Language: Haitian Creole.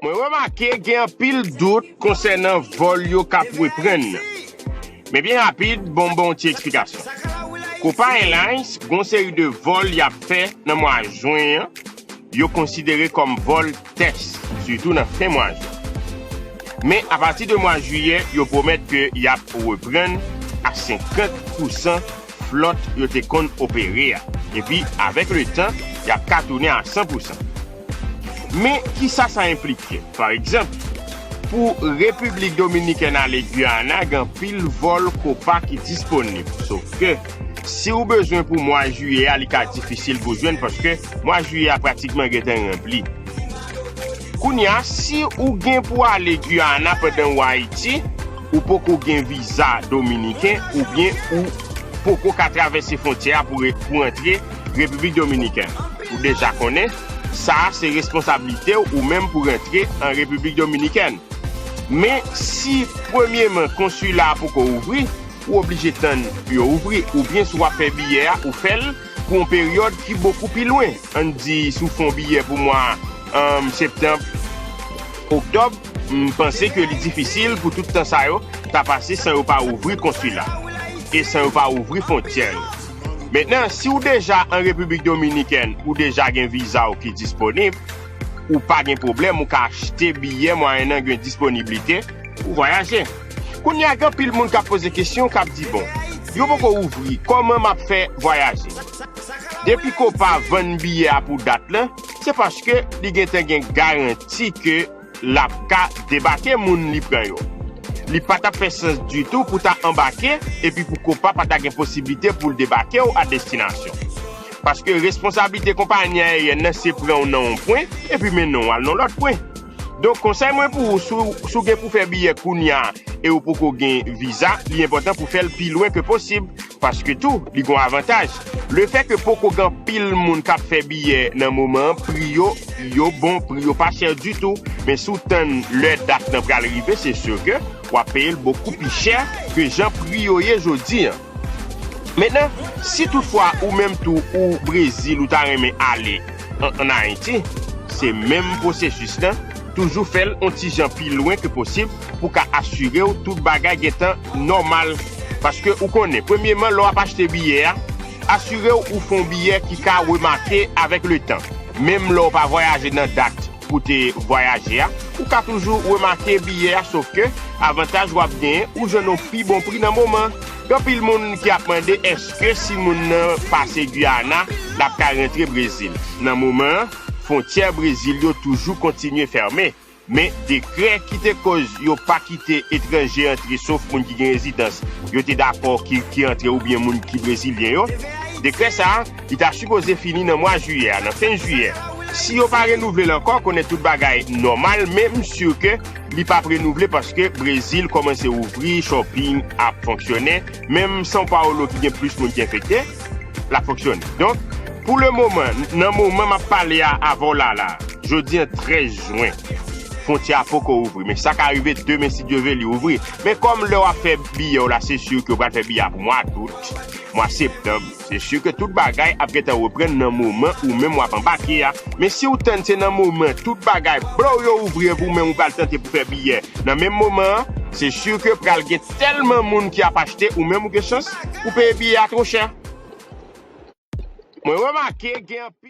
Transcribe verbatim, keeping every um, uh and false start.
Mwen remake gen anpil dout konsènan vòl yo k ap reprann nan. Men byen rapid, bon, m ba w yon ti eksplikasyon. Copa Airlines, gen yon seri de vòl y ap fè nan mwa jen an, yo konsidere kòm vòl tès, sitou nan fen mwa jen. Men apati de mwa jiyè, yo pwomèt ke y ap reprann a senkant pousan flòt yo te konn opere a. Epi, avèk letan, y ap ka tounen a san pousan. Men, kisa sa enplike? Pa egzanp, pou Repiblik Dominikèn ale Guyana, gen anpil vòl Copa ki disponib. Sof ke, si w bezwen pou mwa jiyè a, li ka difisil pou w jwenn paske mwa jiyè a pratikman gentan ranpli. Kounye a, si ou gen pou ale Guyana pandan w Ayiti, ou poko gen viza dominiken oubyen ou poko ka travèse fwontyè a pou re-, pou rantre Repiblik Dominikèn. Ou deja konnen, sa a se responsablite w ou menm pou rantre an Repiblik Dominikèn. Men, si premyeman konsila a poko ouvri, ou oblije tann yo ouvri, oubyen si w ap fè biyè a, ou fè l pou yon peryòd ki bokou pi lwen. Ann di, si w fè yon biyè pou mwa, um, septanm, oktòb, m panse ke li difisil pou tout tan sa yo ta pase san yo pa ouvri konsila e san yo pa ouvri fwontyè yo. Mentnan, si w deja an Repiblik Dominikèn, ou deja gen viza w ki disponib, ou pa gen pwoblèm, ou ka achte biyè mwayennan gen disponiblite pou vwayaje. Kounye a, gen anpil moun k ap poze kesyon, k ap di, "Bon, yo poko ouvri, kòman m ap fè vwayaje?" Depi Copa vann biyè a pou dat lan, se paske li gentan gen garanti ke l ap ka debake moun li pran yo. Li pa t ap fè sans ditou pou ta anbake epi pou Copa pa ta gen posiblite pou l debake w a destinasyon. Paske responsablite konpayi ayeryèn nan se pran w nan yon pwen epi mennen w al nan lòt pwen. Donk, konsèy mwen pou ou, si w, si w gen pou fè biyè kounye a e ou poko gen viza, li enpòtan pou fè l pi lwen ke posib, paske tou, li gon avantaj. Lefètke poko gen anpil moun k ap fè biyè nan moman an, pri yo, yo bon, pri yo pa chè ditou. Men si w tann lè dat lan pral rive, se si ke w ap peye l bokou pi chè ke jan pri yo ye jodi an. Mentnan, si toutfwa ou menm tou ou Brezil, ou ta renmen ale an, ann Ayiti, se menm pwosesis lan, toujou fè l yon ti jan pi lwen ke posib pou ka asire w tout bagay gentan nòmal. Paske ou konnen, premyeman, lè w ap achte biyè a, asire w ou fè yon biyè ki ka remake avèk letan. Menm lè w pa vwayaje nan dat pou te vwayaje a, ou ka toujou remake biyè a, sof ke avantaj w ap genyen, ou jwenn yon pi bon pri nan moman an. Gen anpil moun ki ap mande èske si moun nan pase Guyana, l ap ka rantre Brezil. Nan moman an, fwontyè Brezil yo toujou kontinye fèmen. Men dekrè ki te koz yo pa kite etranje antre, sof moun ki gen rezidans, yo te dakò ki, ki antre oubyen moun ki brezilyen yo. Dekrè sa a, li ta sipoze fini nan mwa jiyè a, nan fen jiyè. Si yo pa renouvle l ankò, konnen tout bagay nòmal, men m si ke li p ap renouvle paske Brezil kòmanse ouvri, shopping ap fonksyone, menm São Paulo ki gen plis moun ki enfekte, l ap fonksyone. Donk, pou le moman, nan moman m ap pale a avè w la, la, jodi an trèz jen, fwontyè a poko ouvri. Men sa ka rive demen, si Dye vle, li ouvri. Men kòm lè w ap fè biyè w la, se si ke w pral fè biyè a pou mwa dout, mwa septanm, se si ke tout bagay ap gentan reprann nan moman ou menm w ap anbake a. Men si w tann se nan moman tout bagay blow yo ouvri epi ou menm ou pral tante pou fè biyè nan menm moman an, se si ke pral gen tèlman moun ki ap achte, ou menm ou gen chans ou peye biyè a twò chè. Mwen remake gen anpil